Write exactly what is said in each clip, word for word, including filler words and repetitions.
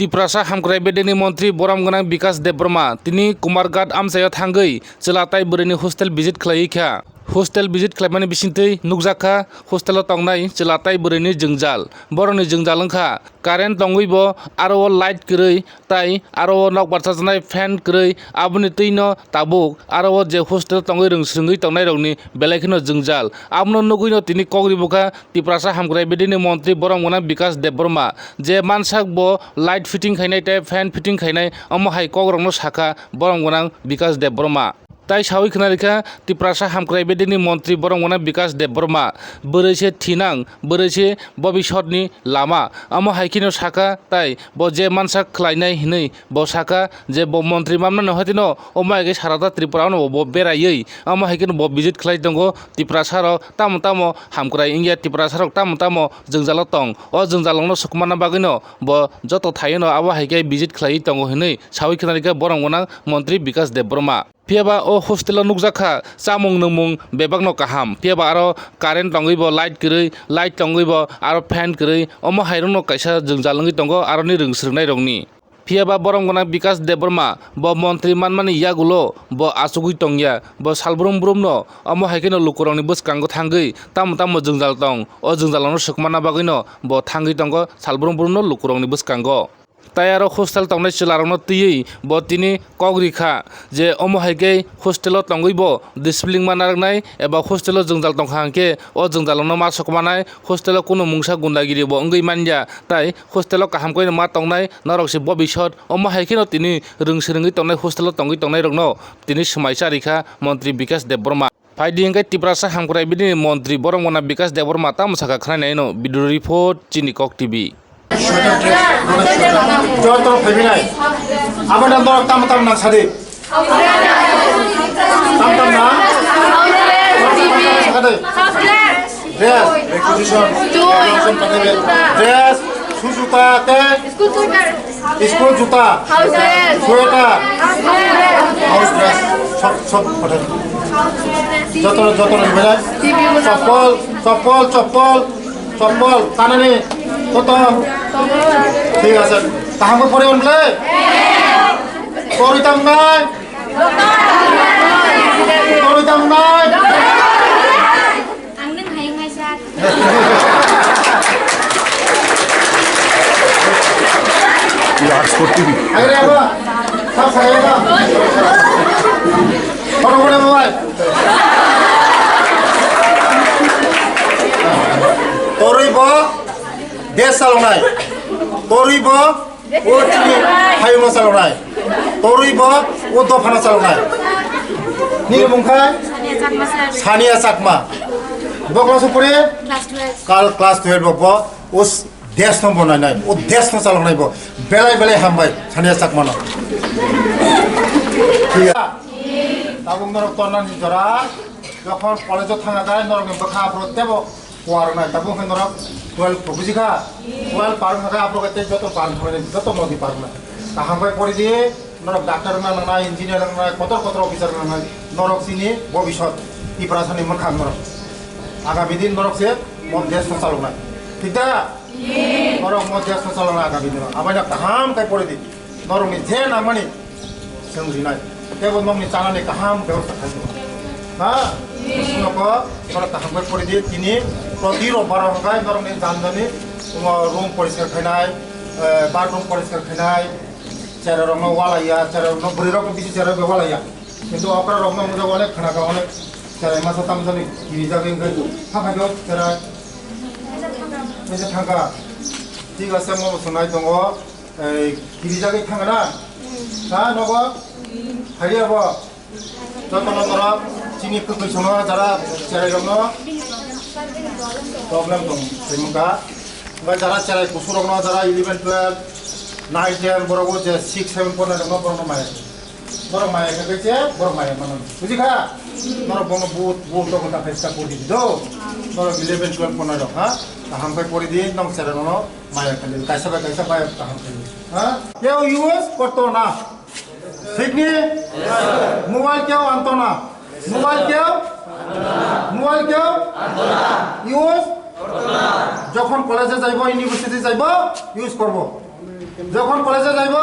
Tiprasa hamkrai bedeni montri borom gwnang Bikas Debbarma tini Kumarghat amchaio thangwi chwla tai bwrwini hostel visit khlaiwi kha. Hostel visit khlaimani bisingtwi nukjak kha hostelo tongnai chwla tai bwrwini jwngjal. Borokni jwngjal wngkha current tongwibo aro o light kwrwi tai aro o nok barsa janai fan kwrwi, aboni twino tabuk aro o je hostel tongwi rwng swrwngwi tongnairokni belai kheno jwngjal. Abono nugwino tini kok ribukha Tiprasa hamkrai bedini montri borom gwnang Bikas Debbarma, je mansak bo light fitting khainai tei fan fitting khainai, omo hai kokrokno sakha borom gwnang Bikas Debbarma. Tai sawi khna rikha Tiprasa hamkrai bedini montri borom gwnang Bikas Debbarma, bwrwi se thinang, bwrwi se bobisotni lama, omo hai kheno sakha tai bo je mansak khlainai hinwi bo sakha je bo montri manmani hoitino omo hai khe sarata Tripura no bo beraiwi omo hai kheno bo visit khlai tongo. Tiprasa rok tamo tamo hamkrai wngya, Tiprasa rok tamo tamo jwngjalo tong, o jwngjal rokno swkmana bagwino bo joto thaio no abo hai khe visit khlaiwi tongo hinwi sawi khna rikha borom gwnang montri Bikas Debbarma. Phiya ba o hostel o nukjak kha chamung nwngmung bebak no kaham, phiya ba aro current tongwi bo light kwrwi, light tongwi bo aro fan kwrwi, omo hai rok no kaisa jwngjal wngwi tongo aroni rwng swrwng nai rok ni. Phiya ba borom gwnang Bikas Debbarma bo montri manmani yagulo bo achugwi tongya, bo salbrum brum no omo hai kheno lukurokni bwskango thangwi tamo tamo jwngjal tong, o jwngjal rok no swkmana bagwi no bo thangwi tongo salbrum brum no lukurokni bwskango. Tai aro hostel tongnai chwla rokno twiwi bo tini kok rikha je omo hai khe hostel o tongwi bo discipline ma narwknai eba hostel o jwngjal tongkha hwnkhe o jwngjal rokno ma sokmanai, hostel o kunu mungsa gundagiri bo wngwi manya tai hostel o kaham khe ma tongnai norok se bobisot, omo hai kheno tini rwng swrwngwi tongnai hostel o tongwi tongnai rokno tini swmai cha rikha montri Bikas Debbarma. Phaidi hwnkhe Tiprasa hamkrai bini montri borom gwnang Bikas Debbarma tamo sakha khwnainaino video report chini kok T V. Joto phaibinai. Abana norok tam tam nang sadi. Tam tam na. Sakade. Dress. Dress. Sujuta te. School juta. House dress. Sweater. House dress. Sob, sob, pathai. Joto, joto, joto. Chappal, chappal, chappal. Chappal, kanani, koto? Thik ase. Kaham khe poriwi mano le? Poriwi tamo nai? Poriwi tamo nai? Ang nwng hai wngnai, sir. Agre abo. Sab sagai abo. Photo photo mobile. Torwi bo desh chaloknai. Torwi bo o chini hayungno chaloknai. Torwi bo o dophano chaloknai. Nini mung kha? Sania Chakma, sir. Sania Chakma. Bo class o pori? Class twelve. Kal-, class twelve bo, bo o s-, desh no bo nainai. O desh no chaloknai bo. Belai belai hambai Sania Chakma no. Thik ase. Tabuk norok tornani jora. Jokhon college o thangkha khe norokni bwkha aphuru tebo kuarwnai. Tabuk khe norok twelve bo buji kha? Twelve par wngkha khe aphuru khe tei joto par wngkha khe joto modi par wngnai. Kaham khe pori di, norok doctor wngna nangnai, engineer wngna nangnai, kotor kotor officer wngna nangnai. Norok chini bobisot, Tiprasani mwkhang norok. Agami din norok se mo desh no chaloknai. Thik da? Norok mo desh no chaloknai agami din. Abaino kaham khe pori di. Norokni je nangmani chwng rinai. Teibo nokni chanani kaham bebosta khainai. Ha? Nokho norok kaham khe pori di, tini proti robbaro hwnkhe norokni jani jani, uh, room poriskar khainai, uh, bathroom poriskar khainai, cherai rokno walaiya, cherai rokno bwrwi rokno bisi cherai bai walaiya. Kintu okra rokno mujak onek khna kha, onek cherai masa tamjani kirijak wngkhe, ha khajo cherai. Kaisa thangkha. Thik ase, mo swngwi tongo. Ei, kirijagwi thangna? Ha, nogo? Hariya bo? Jotono norok chini kwtwi sono jara cherai rokno problem tong, tongmungkha. Ba jara cherai kusurokno, jara eleven, twelve, nine, ten, borok o je six, seven pornai rokno, borokno maya. Borok maya khe khe borok maya mano. Buji kha? Norok bono but, but to kota festa kodi do. Norok eleven, twelve pornai rok, ha? Kaham khe pori di, nong cherai rokno. Maya kali, kaisa bai kaisa bai kaham kali. Ha? Keu use korto na? Sikni? Mobile keu anto na? Mobile keu? Mobile keu? Use? Jokhon college e jaibo, university jaibo, use korbo. যখন কলেজে যাইব,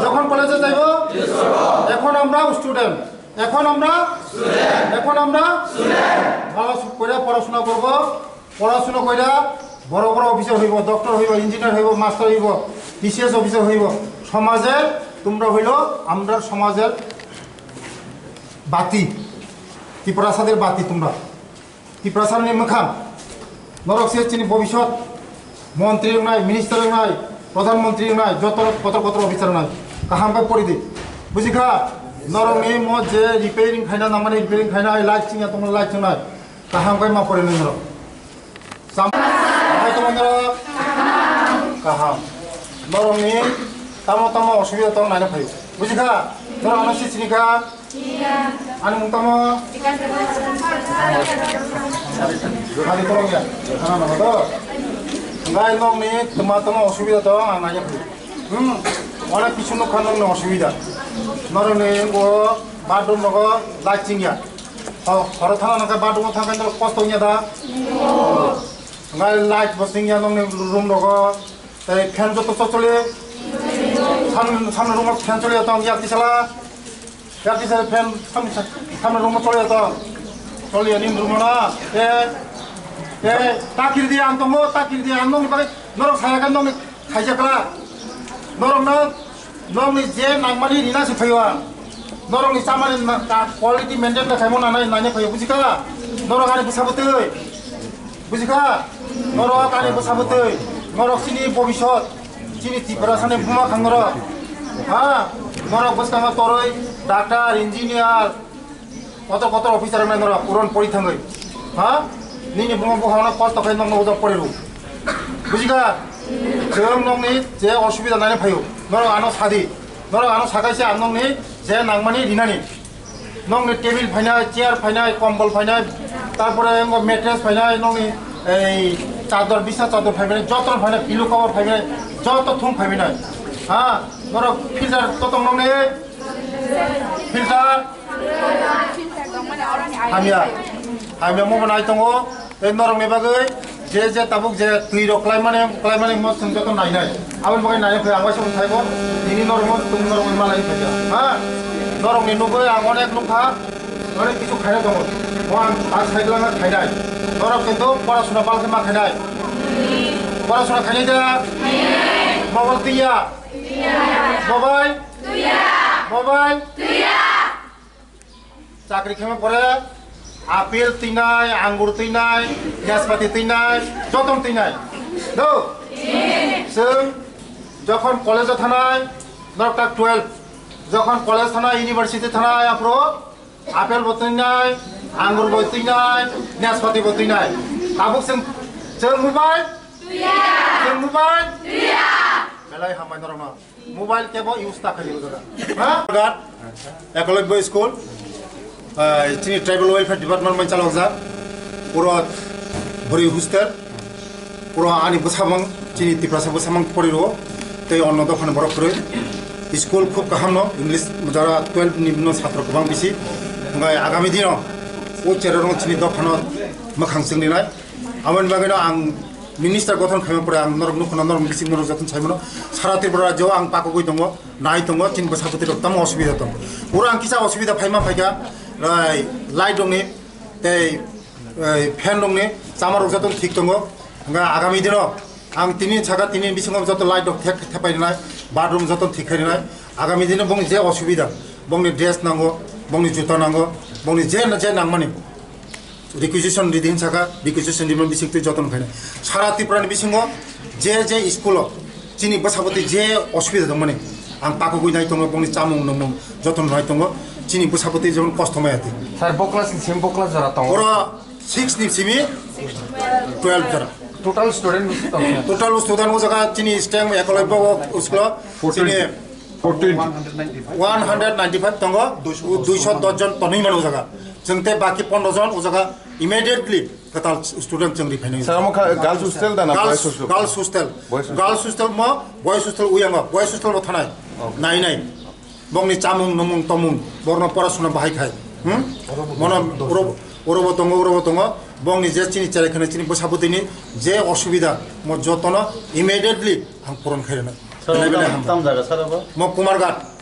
যখন কলেজে যাইব, এখন আমরা স্টুডেন্ট, এখন আমরা, এখন আমরা ভালো করে পড়াশোনা করব। পড়াশোনা কইরা বড় বড় অফিসার হইব, ডক্টর হইব, ইঞ্জিনিয়ার হইব, মাস্টার হইব, বিসিএস অফিসার হইব। সমাজের তোমরা হইল আমরা সমাজের বাতি, ত্রিপুরাসাদের বাতি তোমরা। ত্রিপুরাসাদনি মোখাং, নরক se chini ভবিষ্যৎ মন্ত্রী wngnai, মিনিস্টার wngnai, প্রধানমন্ত্রী wngnai, যত কত কত officer wngnai, kaham khe pori di. Bujikha, norokni mo je repairing khaina nangmani repairing khainai, light chingya tongmani light chingnai, kaham khe ma pori nai norok. Sam-, hai tongmani norok? Kaham. Norokni tamo tamo osubida tong naina phaio. Bujikha? Norok ano si sinikha? Ani mung tamo? Ani korong ya? Ano namo to? Ngai nokni tama tamo osubida tong ang naina phaio. Hmm. Onek kisu nukha nokni osubida. Norokni bo bathroom nogo light chingya. Ho-, horo thana nokha bathroom thangkhe norok kosto wngya da? Ngai light bo chingya nokni room nogo. Tei fan joto to chole. Sam, samno room o fan chole tong yak tisala. Yak tisala fan sam, samno room o chole tong. Chole ni room o na. Te, te, takir di ang tongo, takir di ang nokni bagwi norok saya kan nokni khaija kla. Norok no, nokni je nangmani rina se phaio ang. Norokni chamani na, ka, quality maintain khaimo nanai, nani phaio, bujikha? Norok ani bwsa bwtwi. Bujikha? Norok ani bwsa bwtwi, norok chini bobisot, chini Tiprasani buma khangrok. Ha? Norok bwskango toroi doctor, engineer, kotor kotor officer wngnai norok uron pori thangwi. Ha? Nini buma bukhangno kosto khai nokno ujak pori rw. Bujikha? Chwng nokni je osubida nani phaio, norok ano sadi. Norok ano sakaise ang nokni je nangmani rinani. Nokni table phainai, chair phainai, kombol phainai, tarpore wngkha mattress phainai, nokni ei chador, bisna chador phainai, joto phainai, pillow cover phainai, joto thung phainai. Ha, norok filter to tong nokni filter. Hamya, hamya mo nai tongo. Tei norokni bagwi je je tabuk je twi rok klaimani, klaimani mo chwng joto nainai. Aboni bagwi naina phai ang waisa thaibo, nini norok mo chwng norok malai phai kha. Ha? Norokni nugwi ang onek nukha, onek kisu khaina tongo. Mo ang a cycle ang khainai. Norok kintu porasuna balkhe ma khainai. Porasuna khainai da? Mobile twiya? Mobile? Mobile? Chakri khaima pore apple twinai, angur twinai, naspati twinai, jotom twinai. Do? Chwng jokhon college o thanai, norok tak twelve. Jokhon college thanai, university thanai, aphuru apple bo twinai, angur bo twinai, naspati bo twinai. Tabuk chwng, chwng mobile? Chwng mobile? Belai hambai norokno. Mobile kebo use ta khayo jaga. Ha? Gat. Ekologya school. Ah, chini tribal welfare department mai chalok jak. Puro buri hostel. Puro ani bwsamang, chini Tiprasa bwsamang pori ro. Tei onno dophani borok kwrwi. School khub kaham no, English jara twelve ni no satro kwbang bisi. Ngai agami dino o cherong chini dophano mwkhang chwngrinai. Aboni bagwino ang minister gothon khaima pore ang norok nukho na, norok bising norok joton saimano. Sara Tripura rajyo ang pakogwi tongo, nai tongo, chini bwsa bwtwi rok tamo osubida tongo. Oro ang kisa osubida phaima phaikha, ai, light rokni tei, ai, fan rokni chama rok joton thik tongo. Hwnba agami dino ang tini saka tini bisingo joto light rok thek thepai rwnai, bathroom joton thik khai rwnai. Agami dino bongni je osubida, bongni dress nango, bongni juta nango, bongni je je nangmani. Requisition ridi hin saka, requisition rima bising twi joton khaina. Sara Tripura ni bisingo je je school o chini bwsabwtwi je osubida tongmani, ang pakugwi nai tongo, bongni chamung nwngmung joton nai tongo, chini bwsabwtwi jemon kosto maya twi. Sir, bo class ni simi bo class jora tongo? Oro six ni simi twelve jora. Total student bisi tongo? Total student o jaga chini stem ekologya school o chini fourteen. One hundred ninety-five tongo, duiso dos jon tonwi mano o jaga. Chwng tei baki pondro jon o jaga immediately kwtal student chwng ri phainai. Sir, omo kha girls hostel da na boys hostel? Girls hostel. Boys hostel. Girls hostel mo, boys hostel uyango, boys hostel bo thanai. Okay. Nai nai. Bongni chamung, numung, tomung, borno porasuna bahai khai. Hmm? Mono oro, oro bo tongo, oro bo tongo. Bongni je chini cherai khwna chini bwsa bwtwini je osubida mo jotono immediately ang puron khairana. Sir, Belai belai tam, hambai. Tam jaga sir abo? Mo Kumarghat.